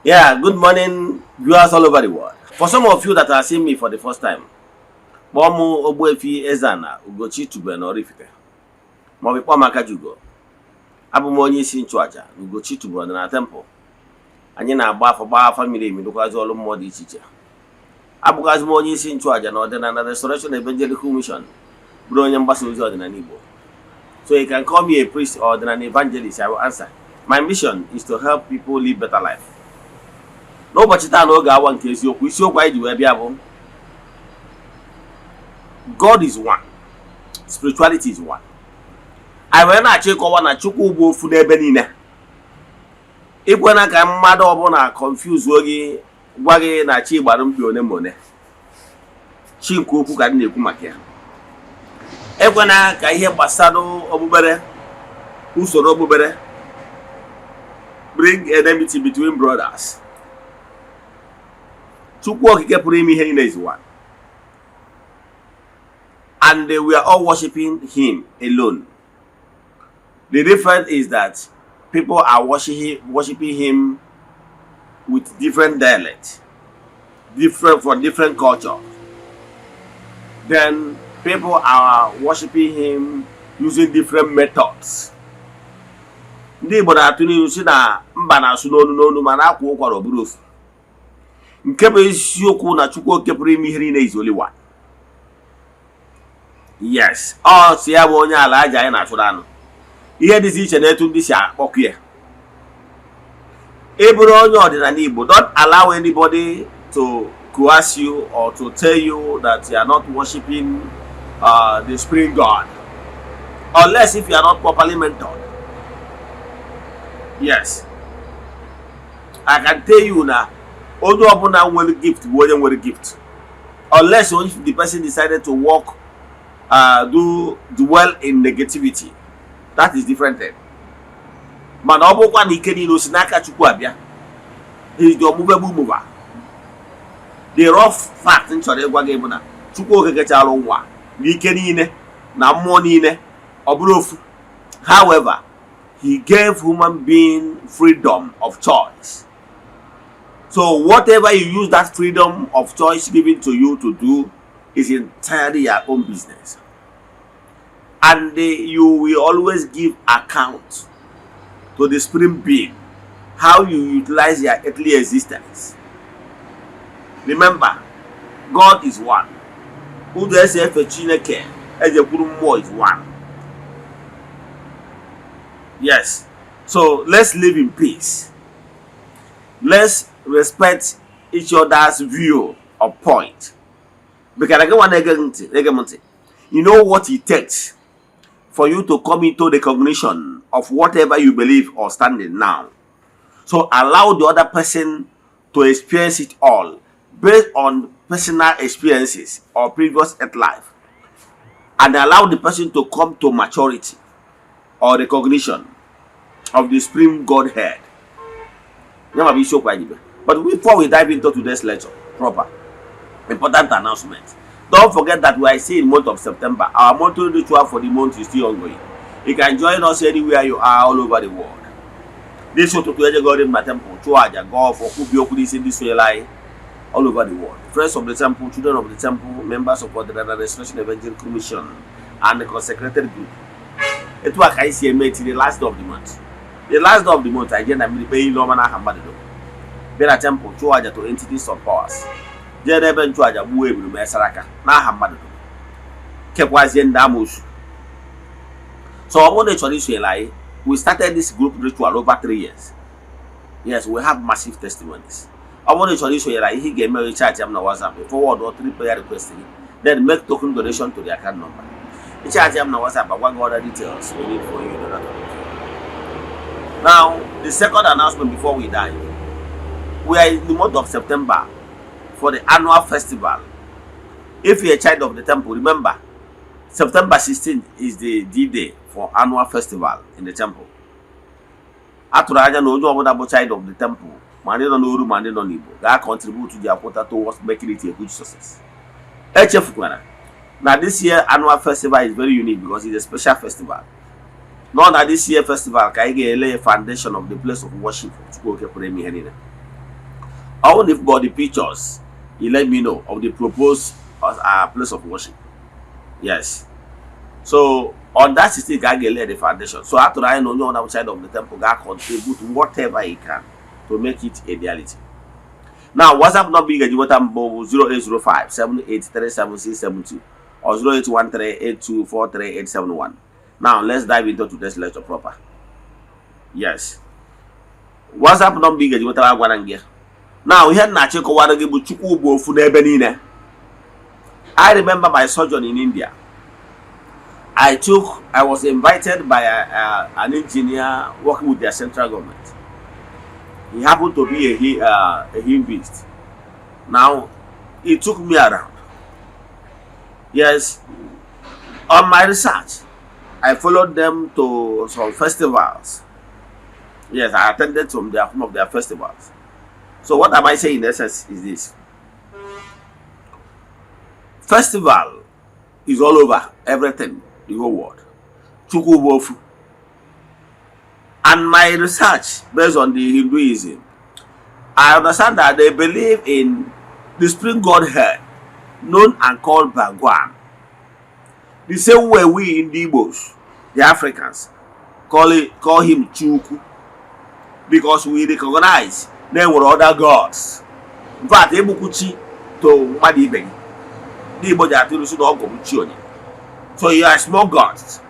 Yeah, good morning, viewers all over the world. For some of you that are seeing me for the first time, kpọọ m Ogbuefi Eze-Ana Ugochi Tubelu na Oraifite, maọbụ kpọọ m Akajiugo. Abụ m onye isi nchụaja na Ugochi Tubelu na temple. Anyị na-agba afọ, gbaa afa miri emi, rụkwazị ọrụ mmụọ dị iche iche. Abụkwazị m onye isi nchụaja na Ọdịnala Restoration Evangelical Mission, bụrụ onye mgbasa ozi ọdịnala Igbo. So you can call me a priest or an evangelist, I will answer. My mission is to help people live better life. N'ụbọchị taa, n'oge awa nke eziokwu, isiokwu anyị ji wee bịa bụ "God is one, spirituality is one." Anyị wee na-achọ ịkọwa na Chukwu bụ ofu n'ebe niile. Ikwena ka mmadụ ọbụla confuse gị, gwa gị na chi gbara mkpi one ma one. Chi nke okwu ka m na-ekwu maka ya. Ekwena ka ihe gbasara okpukpere, usoro okpukpere, bring enmity between brothers. Chukwu Okike pụrụ ime ihe niile is one, and we are all worshiping him alone. The difference is that people are worshiping him with different dialect, different from different culture. Then people are worshiping him using different methods. Ndị Igbo na-atụ n'ilu si na mba na-asụ n'onu n'onu, mana akwa ụkwara ọ bụrụ ofu. Nke bụ eziokwu na Chukwu Oke pụrụ ime ihe niile is only one. Yes, ọ si ya bụ onye ala aja anyị na-achụrụ anụ. Ihe dịzi iche na etu ndị si akpọkụ ya. Ị bụrụ onye ọdịnala Igbo, don't allow anybody to coerce you or to tell you that you are not worshiping the supreme God, unless if you are not properly mentored. Yes, I can tell you na onye ọbụla nwere gift bụ onye nwere gift, unless if the person decided to work, do dwell in negativity, that is different thing. Mana ọ bụrụkwa na ike niile o si n'aka Chukwu abịa, he is the unmovable mover. The rough fact m chọrọ ịgwa gị bụ na Chukwu Okekechara ụwa na ike niile na mmụọ niile, ọ bụrụ ofu. However, he gave human being freedom of choice, so whatever you use that freedom of choice given to you to do is entirely your own business, and you will always give account to the supreme being how you utilize your earthly existence. Remember, God is one. Ụzọ esi efe Chineke, ejekwuru mmụọ, is one. Yes, so let's live in peace. Let's respect each other's view or point, because gị nwa na-ege ntị, ege m ntị, you know what it takes for you to come into recognition of whatever you believe or stand in now. So allow the other person to experience it all based on personal experiences or previous earth life, and allow the person to come to maturity or recognition of the supreme Godhead. Ya ma bụ isiokwu anyị bụ. But before we dive into today's lecture proper, important announcement. Don't forget that we are still in month of September. Our monthly ritual for the month is still ongoing. You can join us anywhere you are all over the world. This ụtụtụ ejegori m na temple chụọ aja, gaa ọfọ, kwubi okwu n'isi ndị sonyere anyị all over the world, friends of the temple, children of the temple, members of Ọdịnala Restoration Evangelical Mission and the consecrated group. Etu a ka anyị si eme till the last day of the month. The last day of the month, anyị jee na mmiri kpee ile ọma n'aha mmadụ dum, bịa na temple chụọ aja to entities of powers, jee n'ebe nchụaja gbuo eburu ma esara aka n'aha mmadụ dum, kekwazie ndị amoosu. So ọ bụrụ na ị chọrọ isonyere anyị, we started this group ritual over 3 years. Yes, we have massive testimonies. Ọ bụrụ na ị chọrọ isonyere anyị, ihe ị ga-eme, chat m na WhatsApp, forward three prayer request gị, then make token donation to the account number. Chat m na WhatsApp, agwa gị other details we need for you in order to do. Now, the second announcement before we dive: we are in the month of September for the annual festival. If you're a child of the temple, remember September 16th is the D-Day for annual festival in the temple. A tụrụ anya na onye ọbụla bụ child of the temple, ma ndị nọ n'oru ma ndị nọ n'Igbo, ga-contribute their quota towards making it a huge success. Echefukwana na this year annual festival is very unique because it's a special festival. Nọ na this year festival ka anyị ga-ele foundation of the place of worship Chukwu Oke pụrụ ime ihe niile. Ọ bụrụ na if the pictures, you let me know of the proposed place of worship. Yes, so on that 16 ka a ga-lay the foundation. So atụrụ anya na onye ọbụla bụ child of the temple ga-contribute whatever he can to make it a reality. Now, WhatsApp number ị ga-eji nweta mbụ bụ 0805 7837672 or 08138243871. Now let's dive into today's lecture proper. Yes, WhatsApp number ị ga-eji nwetara agwara m gị. Now, ihe m na-achọ ịkọwara gị bụ Chukwu bụ ofu n'ebe niile. I remember my sojourn in India. I was invited by an engineer working with their central government. He happened to be a Hinduist. Now, he took me around. Yes, on my research, I followed them to some festivals. Yes, I attended some of their festivals. So what am I saying in essence is this: festival is all over everything, the whole world. Chukwu bụ ofu. And my research based on the Hinduism, I understand that they believe in the Supreme Godhead, known and called Bhagwan. The same way we in the Igbos, the Africans, call him Chukwu, because we recognize there were other gods. In fact, egbukwu chi to mmadụ ibe gị. Ndị Igbo ji atụ ilu sị na ọgọ bụ chi onye. So you are small gods.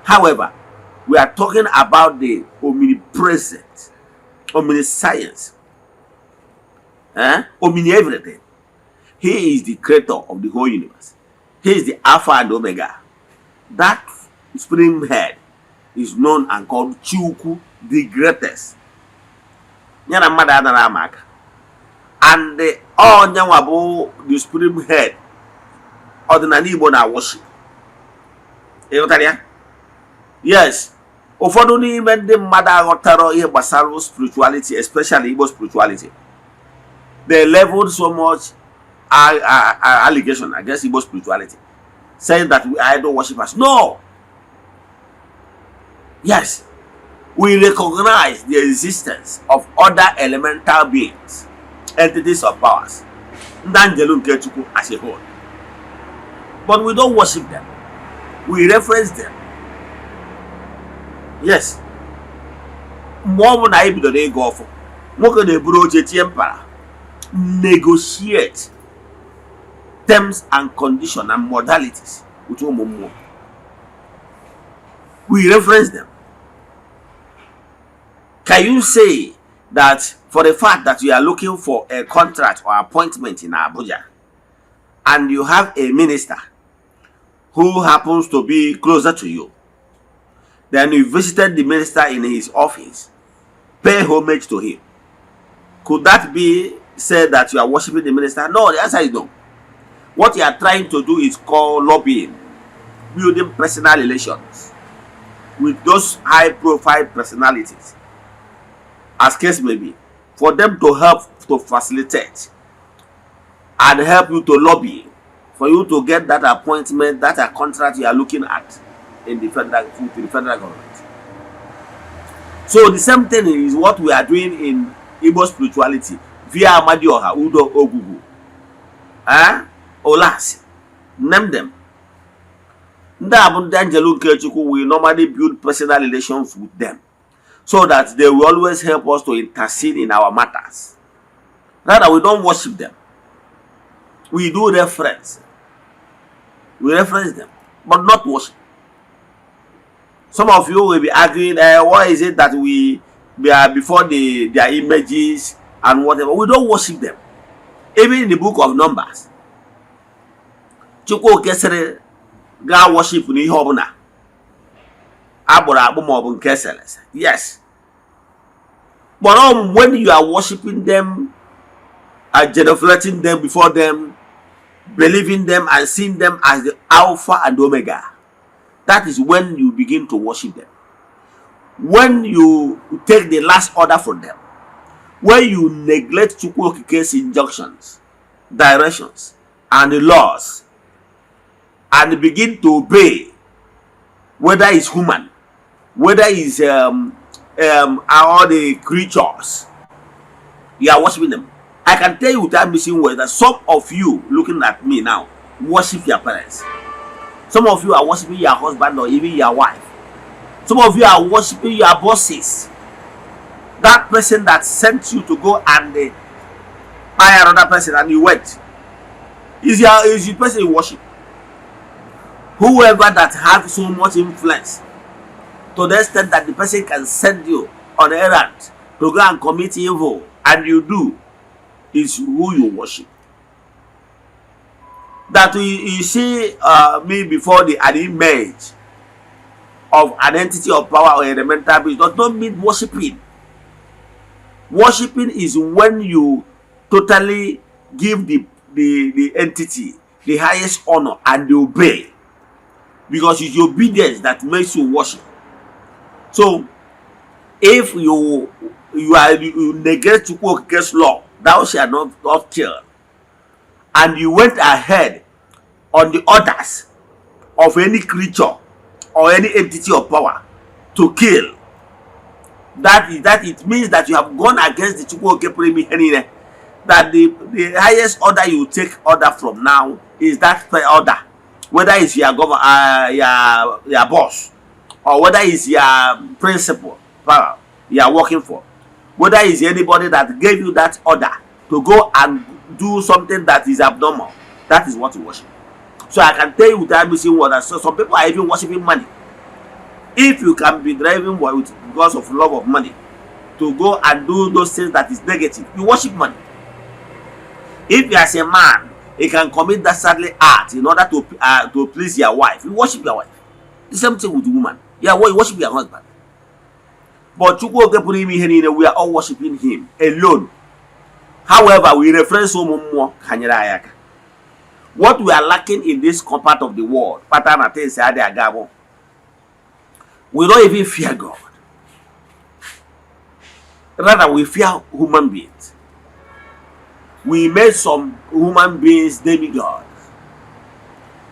However, we are talking about the omnipresent, omniscience, eh? Omni everything. He is the creator of the whole universe. He is the Alpha and Omega. That supreme head is known and called Chukwu, the greatest. Ya na mmadụ adara ama aka. And onyenwa bụ the supreme head ọdịnala Igbo na worship. Ịghọtara ya? Yes. Ụfọdụ n'ime ndị mmadụ aghọtara ihe gbasara spirituality, especially Igbo spirituality. They leveled so much allegation against Igbo spirituality, saying that we are idol worshippers. No. Yes, we recognize the existence of other elemental beings, entities of powers, ndị angelu nke Chukwu as a whole. But we don't worship them. We reference them. Yes. Mgbe ọ bụla anyị bidoro ịgọ ọfọ, nwoke na-eburu oche tie mpara, negotiate terms and conditions and modalities with ụmụ mmụọ. We reference them. Can you say that for the fact that you are looking for a contract or appointment in Abuja and you have a minister who happens to be closer to you, then you visited the minister in his office, pay homage to him? Could that be said that you are worshiping the minister? No, the answer is no. What you are trying to do is called lobbying, building personal relations with those high profile personalities, as case may be, for them to help to facilitate and help you to lobby for you to get that appointment, that a contract you are looking at in the federal with the federal government. So the same thing is what we are doing in Igbo spirituality via Amadioha, Udo Ogugu, eh? Olasi, name them. Ndị a bụ ndị angelu nke Chukwu. We normally build personal relations with them so that they will always help us to intercede in our matters. Rather, we don't worship them. We do reference. We reference them, but not worship. Some of you will be arguing, why is it that we are before their images and whatever? We don't worship them. Even in the book of Numbers, Chukwu sịrị gaa worship n'ihe ọbụla akpụrụ akpụ maọbụ nke esere ese. Yes. But when you are worshiping them and genuflecting them before them, believing them and seeing them as the Alpha and Omega, that is when you begin to worship them. When you take the last order from them, when you neglect Chukwu Okike's injunctions, directions, and the laws, and begin to obey, whether it's human, whether it's all the creatures, you are worshiping them. I can tell you without missing words that some of you looking at me now worship your parents. Some of you are worshiping your husband or even your wife. Some of you are worshiping your bosses. That person that sent you to go and hire another person and you went is the person you worship. Whoever that have so much influence to the extent that the person can send you on errand to go and commit evil and you do is who you worship. That you see me before the an image of an entity of power or elemental being does not mean worshiping. Worshiping is when you totally give the entity the highest honor and obey, because it's your obedience that makes you worship. So if you neglect Chukwu Okike's law, "Thou shalt not kill," and you went ahead on the orders of any creature or any entity of power to kill, that is that it means that you have gone against the Chukwu Okike pụrụ ime ihe niile, that the highest order you take order from now is that order, whether it's your governor, your boss, or whether it's your principal power you are working for, whether it's anybody that gave you that order to go and do something that is abnormal. That is what you worship. So I can tell you without missing word that so some people are even worshiping money. If you can be driving with because of love of money to go and do those things that is negative, you worship money. If you as a man, you can commit dastardly act in order to please your wife, you worship your wife. The same thing with the woman. Yeah, you worship your husband. But Chukwu Oke pụrụ ime ihe niile, we are all worshiping him alone. However, we reference ụmụ mmụọ ka ha nyere anyị aka. What we are lacking in this part of the world, pattern na things adịghị aga, bụ we don't even fear God. Rather, we fear human beings. We made some human beings demigods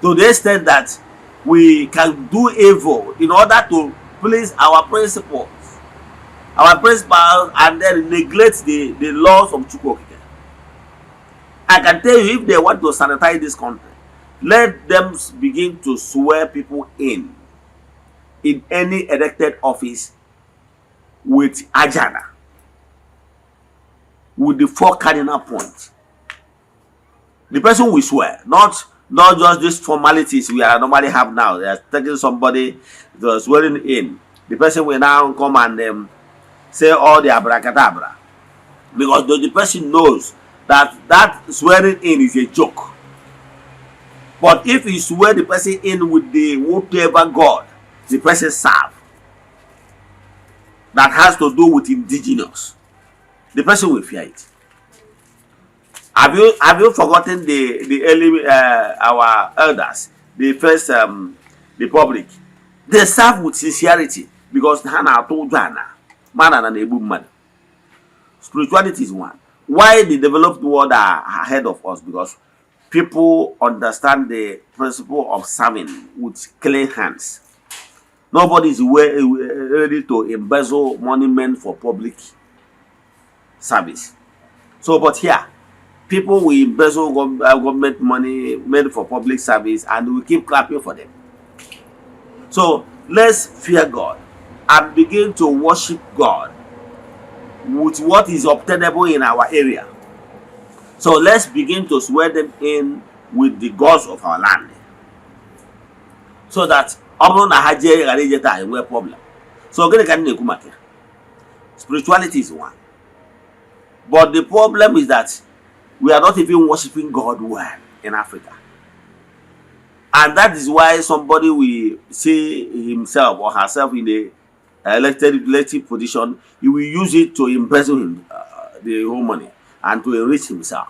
to the extent that we can do evil in order to please our principles, our principals, and then neglect the laws of Chukwu Okike. I can tell you, if they want to sanitize this country, let them begin to swear people in any elected office with ajana, with the four cardinal points. The person will swear, not just these formalities we are normally have now. They are taking somebody, the swearing in. The person will now come and say all the abracadabra because the person knows that that swearing in is a joke. But if you swear the person in with the whatever God the person serve that has to do with indigenous, the person will fear it. Have you forgotten the early our elders, the first republic? They serve with sincerity because ha na-atụ ụjọ ana mana na na-egbu mmadụ. Spirituality is one. Why the developed world are ahead of us? Because people understand the principle of serving with clean hands. Nobody is ready to embezzle money meant for public service. So, but here, people will embezzle government money meant for public service and we keep clapping for them. So, let's fear God and begin to worship God with what is obtainable in our area. So let's begin to swear them in with the gods of our land, so that ọ bụrụ na ha jee ghara ije taa, enwee problem. So gịnị ka m na-ekwu maka ya? Spirituality is one, but the problem is that we are not even worshiping God well in Africa, and that is why somebody will see himself or herself in a elected position. He will use it to embezzle him the whole money and to enrich himself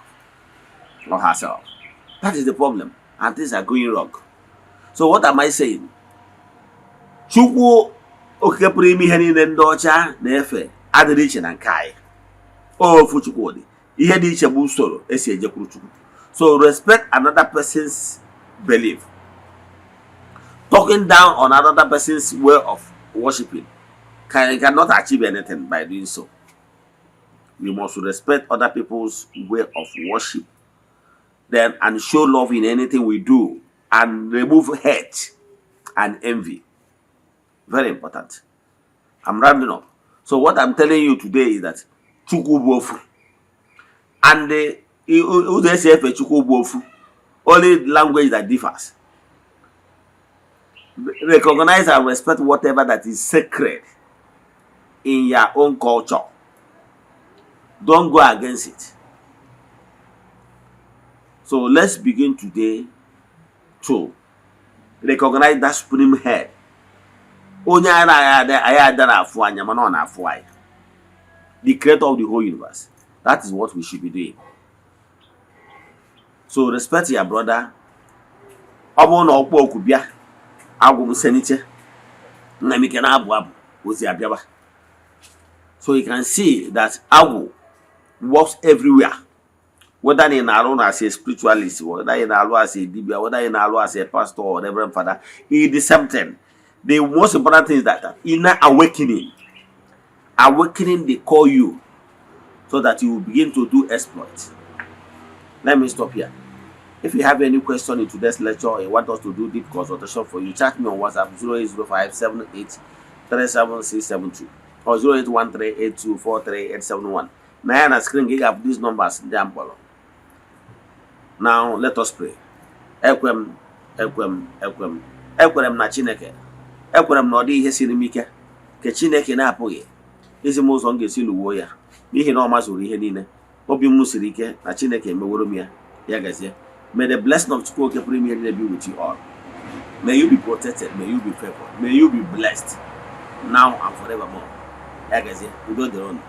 or herself. That is the problem, and things are going wrong. So what am I saying? Chukwu Okike pụrụ ime ihe niile ndị ọcha na-efe adịrị iche na nke anyị. Ofu Chukwu dị. Ihe dị iche bụ usoro esi ejekwuru Chukwu. So respect another person's belief. Talking down on another person's way of worshiping cannot achieve anything by doing so. We must respect other people's way of worship then and show love in anything we do and remove hate and envy. Very important. I'm rounding up. So what I'm telling you today is that Chukwu bụ ofu, and the ụzọ esi efe Chukwu bụ ofu, only language that differs. Recognize and respect whatever that is sacred in your own culture. Don't go against it. So let's begin today to recognize that supreme head, onye anyị ada na-afụ anya mana ọ na-afụ anyị, the creator of the whole universe. That is what we should be doing. So respect your brother. Ọ bụrụ na ọkpọ oku bịa, agwụ m seniche nna m ike na-abụ abụ ozi abịaba. So you can see that agwụ works everywhere, whether ị na-arụ as a spiritualist, whether ị na-arụ as a dibia, whether ị na-arụ as a pastor or reverend father, it's the same thing. The most important thing is that inner awakening, awakening they call you, so that you will begin to do exploit. Let me stop here. If you have any question in today's lecture or you want us to do deep consultation for you, chat me on WhatsApp 0805 78 37672 or 0813 8243871. Na ya na screen gị ga-abụ these numbers ndị a m kpọrọ. Now let us pray. Ekwe m, ekwe m, ekwe m, ekwere m na Chineke. Ekwere m na ọ dịghị ihe siri m ike nke Chineke na-apụghị izi m ụzọ m ga-esi lụwuo ya, n'ihi na ọ mazuru ihe niile. Obi m siri ike na Chineke emeworo m ya. Ya gazie. May the blessing of Chukwu Oke pụrụ ime ihe niile be with you all. May you be protected, may you be favored, may you be blessed now and forevermore. Ya gazie, udo dịrị unu.